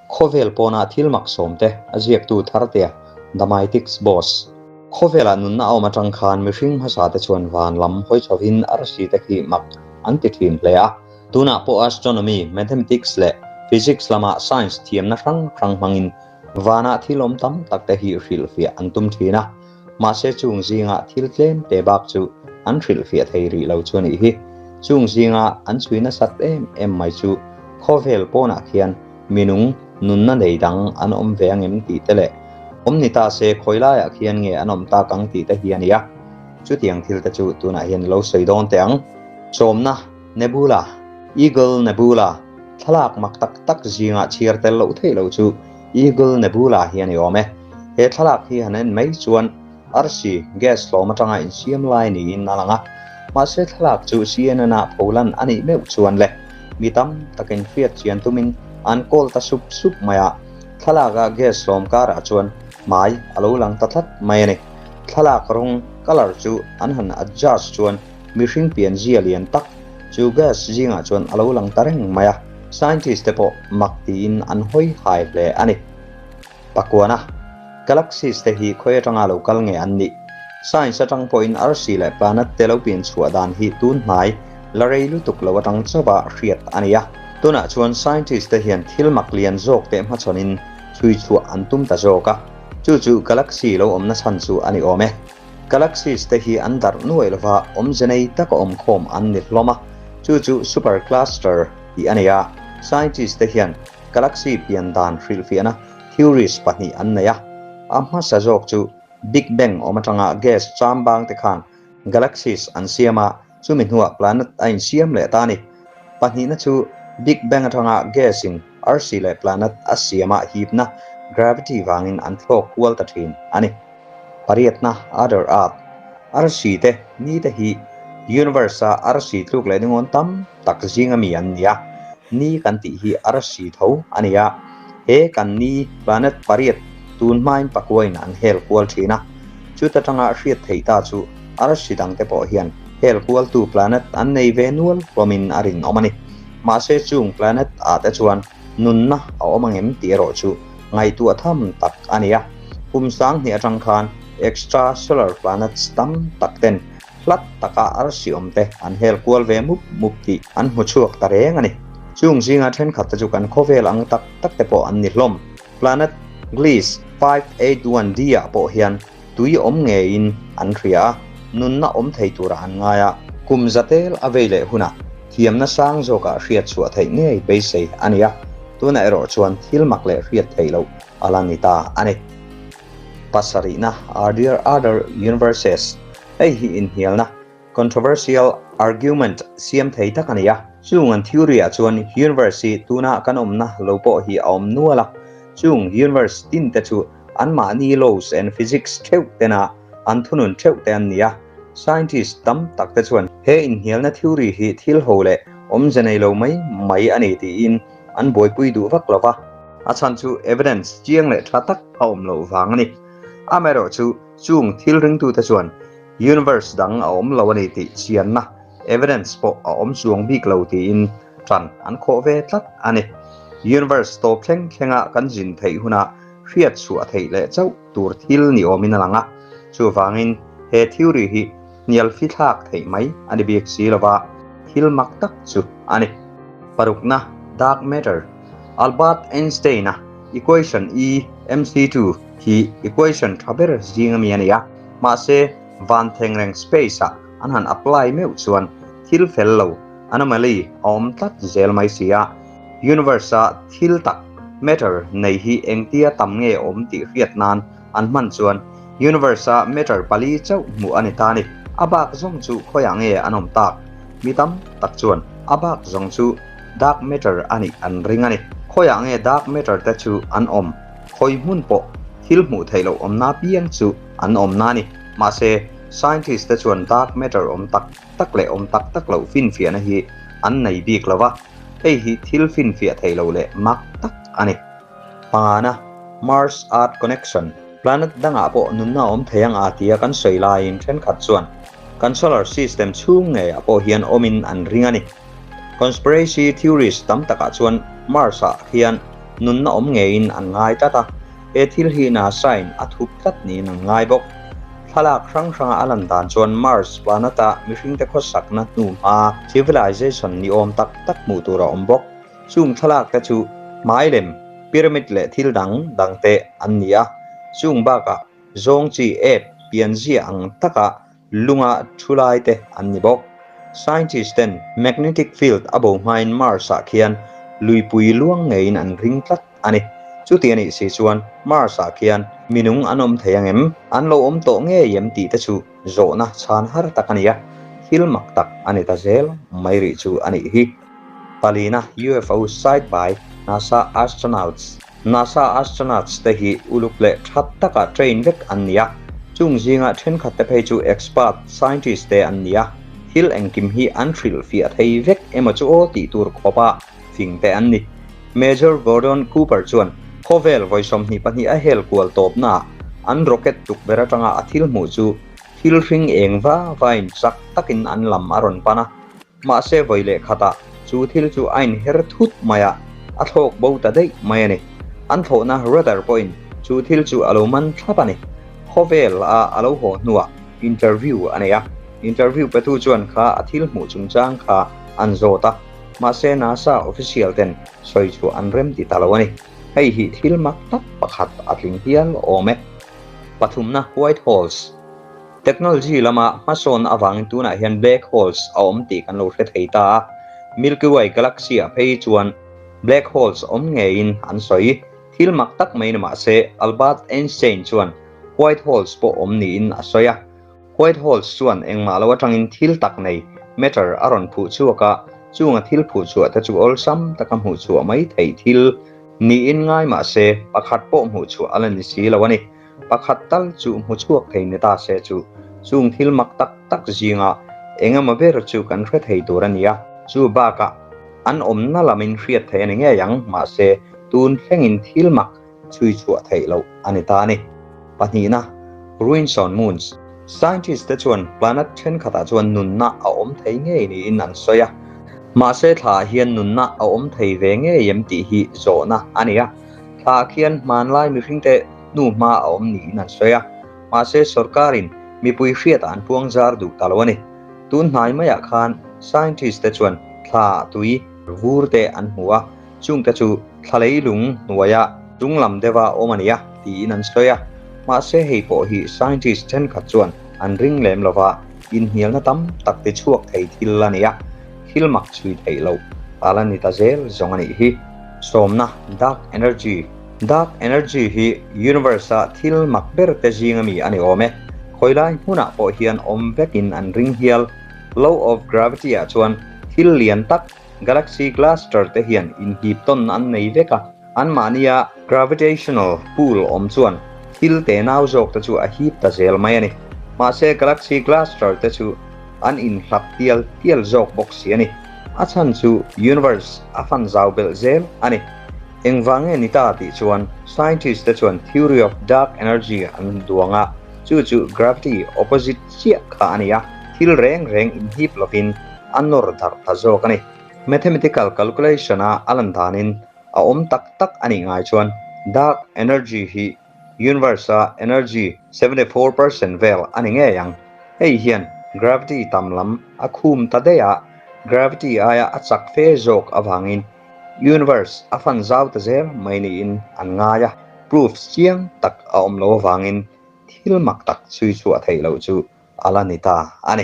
Khawvel pawna thil mak sawmte a ziaktu Thartea, The Mytics Boss. Khawvelah nunna a awm atang khan mihring hmasa te chuan van lam hawi chhovin arsi te khi mak an ti thin hle a. Tunah pawh astronomy, mathematics leh physics lama science thiamna hrang hrang hmangin vanah thil awm tam tak te hi hrilhfiah an tum thin a. Mahse chung zinga thil tlem te bak chu an hrilhfiah thei rih lo chu a nih hi. Chung zinga an chhui nasat em em mai chu khawvel pawnah khian minung nunna nei dang an awm ve angem tih te leh awm ni ta se khawi laiah khian nge an awm tak ang tih te hi a ni a. Chutiang thil te chu tunah hian lo sawi dawn teh ang. Sawmna, Nebula, Eagle Nebula, thlalak mak tak tak zingah chhiar tel loh theih loh chu Eagle Nebula hi a ni awm e. He thlalak hi han en mai chuan arsi, gas, hlawm atanga insiam lai niin a lang a. Mahse thlalak chu CNN-ah pholan a nih meuh chuan le mi tam takin hriat chian tumin an call ta sup sup mai a. Thlalaka gas hlawm karah chuan hmai a lo lang ta tlat mai a ni. Thlalak rawng, colour, chu an han adjust chuan mihring pianzia lian tak chu gas zingah chuan a lo lang ta reng mai a. Scientist te pawh mak tiin an hawi hai hle a ni. Pakuana, Galaxies te hi khawi atanga lo kal nge an nih? Science atang pawhin arsi leh planet te lo pian chhuah dan hi tun hnai la rei lutuk lo atang chauha hriat a ni a. Tunah chuan scientist te hian thil mak lian zawk teh hmachhawnin chhui chhuah an tum ta zawk a, chu chu galaxy lo awmna chhan chu a ni awm e. Galaxies te hi an darh nuai lova awmze nei taka awm khawm an ni hlawm a, chu chu super cluster tih a ni a. Scientist te hian galaxy pian dan hrilhfiahna theories pahnih an nei a, a hmasa zawk chu Big Bang awm atanga gas chambang te khan galaxies an siam a, chumi hnuah planet a insiam leh ta a ni. Pahnihna chu Big Bang atanga gas in arsi leh planet a siama hipna gravity vangin an thlawk kual ta thin a ni. Pariatna, Other Earth, Arsi te ni te hi Universe a arsi tluk leh ningawn tam tak zinga mi an ni a, ni kan tih hi arsi tho a ni a, he kan ni, planet, pariat tun hmain pakuain an hel kual thin a, chuta tanga hriat theih ta chu arsi dangte pawh hian hel kualtu planet an nei ve nual hlawmin a rinawm a ni. Mahse chung planet ah te chuan nunna a awm angem tih erawh chu ngaihtuah tham tak a ni a, kum 2000 atang khan extra solar planets tam tak ten hlat taka arsi awm te an hel kual ve mup mup tih an hmu chhuak ta reng a ni. Chung zinga thenkhat te chu kan khawvel ang tak tak te pawh an ni hlawm. Planet Gliese 581d ah pawh hian tui awm ngeiin an hria a, nunna awm thei turah an ngai a, kum zatel a vei leh hunah thiamna sang zawkah hriat chhuah theih ngei beisei a ni a, tunah erawh chuan thil mak leh hriat theih loh a la ni ta a ni. Pasarihna, Are there other universes? Hei hi inhnialna, controversial argument, siam thei tak a ni a. Chung an theory ah chuan universe hi tuna kan awmna lo pawh hi a awm nual a, chung universe tin te chu anmahni laws and physics theuh tena an thunun theuh te an ni a. Scientist tam tak te chuan he inhnialna theory hi thil ho leh awmze nei lo mai mai a ni tiin an buaipui duh vak lo va. A chhan chu evidence chiang leh tha tak a awm loh vang a ni. Amaherawhchu Chung thil ringtute chuan universe dang a awm lo a ni tih chianna evidence pawh a awm chuang bik lo tiin tan an khawh ve tlat a ni. Universe tawp thleng thlenga kan zin theih hunah hriat chhuah theih leh chauh tur thil ni awmin a lang a, chuvangin he theory hi hnial fithlak theih mai a ni bik si lova, thil mak tak chu a ni. Parukna, Dark Matter, Albert Einstein-a equation E mc2 hi equation tha ber zing ami a ni a, mahse van thengreng space ah an han apply meuh chuan thil fel lo, anomaly, a awm tlat zel mai si a. Universe a thil tak, matter, nei hi engtia tam nge awm tih hriat nan an hman chuan universe a matter pali chauh hmuh a ni ta a ni. A bak zawng chu khawiah nge an awm tak? Mi tam tak chuan a bak zawng chu dark matter a nih an ring a ni. Khawiah nge dark matter te chu an awm? Khawi hmun pawh thil hmuh theih loh awmna piang chu an awmna a ni. Mahse, scientist te chuan dark matter awm tak tak leh awm tak tak loh finfiahna hi an nei bik lo va, hei hi thil finfiah theih loh leh mak tak a ni. Pangana, Mars Earth Connection, Planet dangah pawh nunna awm thei ang a tia kan sawi laiin thenkhat chuan kan solar system chhung ngeiah pawh hian awmin an ring a ni. Conspiracy theories tam takah chuan Mars-ah hian nunna awm ngeiin an ngai tlat a, he thil hi NASA-in a thup tlat niin an ngai bawk. Thlalak hrang hranga a lan dan chuan Mars planet-a mihringte khawsakna hnuhma civilization ni awm tak tak hmuh tur a awm bawk. Chung thlalak te chu hmai lem, pyramid leh thil dang dang te an ni a, chung bakah zawng chi ape pianzia ang taka lunga thu lai te an ni bawk. Scientist ten magnetic field a bo hmain Mars ah khian luipui luang ngeiin an ring tlat a ni. Chuti a nih si chuan Mars ah khian minung an awm thei ang em? An lo awm tawh ngei em tih te chu zawhna chhan har tak a ni a, thil mak tak a ni ta zel mai rih chu a nih hi. Palina UFO Sight by NASA Astronauts NASA astronauts te hi uluk leh tha taka train vek an ni a, chung zinga thenkhat te phei chu expert scientist te an ni a, thil engkim hi an hrilh fiah thei vek emaw chu aw tih tur khawpa fing te an ni. Major Gordon Cooper chuan khawvel vawi 22 a hel kual tawpnaah an rocket tukverh atanga a thil hmuh chu thil hring eng va vain chak takin an lam a rawn pan a, Mahse vawi leh khatah chu thil chu a inher thut mai a, a thlawk bo ta daih mai a ni. An thlawhna radar pawhin chu thil chu a lo man thlap a ni. Khawvel a a lo haw hnuah interview a nei a, interview petu chuan kha a thil hmuh chungchang kha an zawt a, mahse NASA official ten sawi chhuah an rem ti ta lo a ni. Hei hi thil mak tak pakhat a tling hial awm e. Pathumna White Holes. Technology lama hmasawn avangin tunah hian black holes a awm tih kan lo hre thei ta a, Milky Way galaxy ah phei chuan black holes awm ngeiin an sawi. Thil mak tak mai ni mah se, Albert Einstein chuan white holes pawh awm niin a sawi a. White holes chuan engmah lo atangin thil tak nei, matter, a rawn phuh chhuak a, chunga thil phuh chhuah te chu awlsam taka hmuh chhuah mai theih thil niin ngai mah se, pakhat pawh hmuh chhuah a la ni si lo a ni. Pakhat tal chu hmu chhuak thei ni ta se chu chung thil mak tak tak zinga eng emaw ber chu kan hre thei tur a ni a. Chu bakah an awmna lamin hriat theih a ni ngei ang, mahse tun thlengin thil mak chhui chhuah theih loh a ni ta a ni. Pahnihna, Ruins on Moons. Scientist te chuan planet thenkhatah chuan nunna a awm thei ngei niin an sawi a. Mahse thlaah hian nunna a awm thei ve ngei em tih hi zawhna a ni a. Thlaah khian hmanlai mihringte hnu hma a awm niin an sawi a, mahse sorkarin mipui hriatah an puang zar duh ta lo a ni. Tun hnai maiah khan scientist te chuan thla tui vur te an hmu a, chungte chu thla leilung hnuaia chunglam deuha awm a nia tiin an sawi a, mahse hei pawh hi scientist thenkhat chuan an ring lem lova inhnialna tam tak ti chhuak thei thil a ni a, thil mak chhui theih loh a la ni ta zel zawng a nih hi. Sawmna, Dark Energy, Dark energy hi universe-a thil mak ber te zing ami a ni awm e. Khawilai hmunah pawh hian awm vekin an ring hial. Law of gravity-ah chuan thil lian tak, galaxy cluster te hian inhip tawn an nei vek a. Anmahnia gravitational pull awm chuan thil te nau zawk te chu a hip ta zel mai a ni. Mahse galaxy cluster te chu an inhlap tial tial zawk bawk si a ni. A chhan chu universe a fan zau belh zel a ni. Engvang nge ni ta tih chuan scientist te chuan theory of dark energy an duang a, chu chu gravity opposite chiah kha a ni a, thil reng reng inhip lovin a nawr darh ta zawk a ni. Mathematical calculation a a lan danin a awm tak tak a nih ngai chuan dark energy hi universe a energy 74% vel a ni ngei ang. Hei hian gravity tam lam a khum ta daih a, gravity aia a chak fe zawk avangin Universe a fan zau ta zel mai niin an ngai a, proofs chiang tak a awm lo avangin thil mak tak chhui chhuah theih loh chu a la ni ta a ni.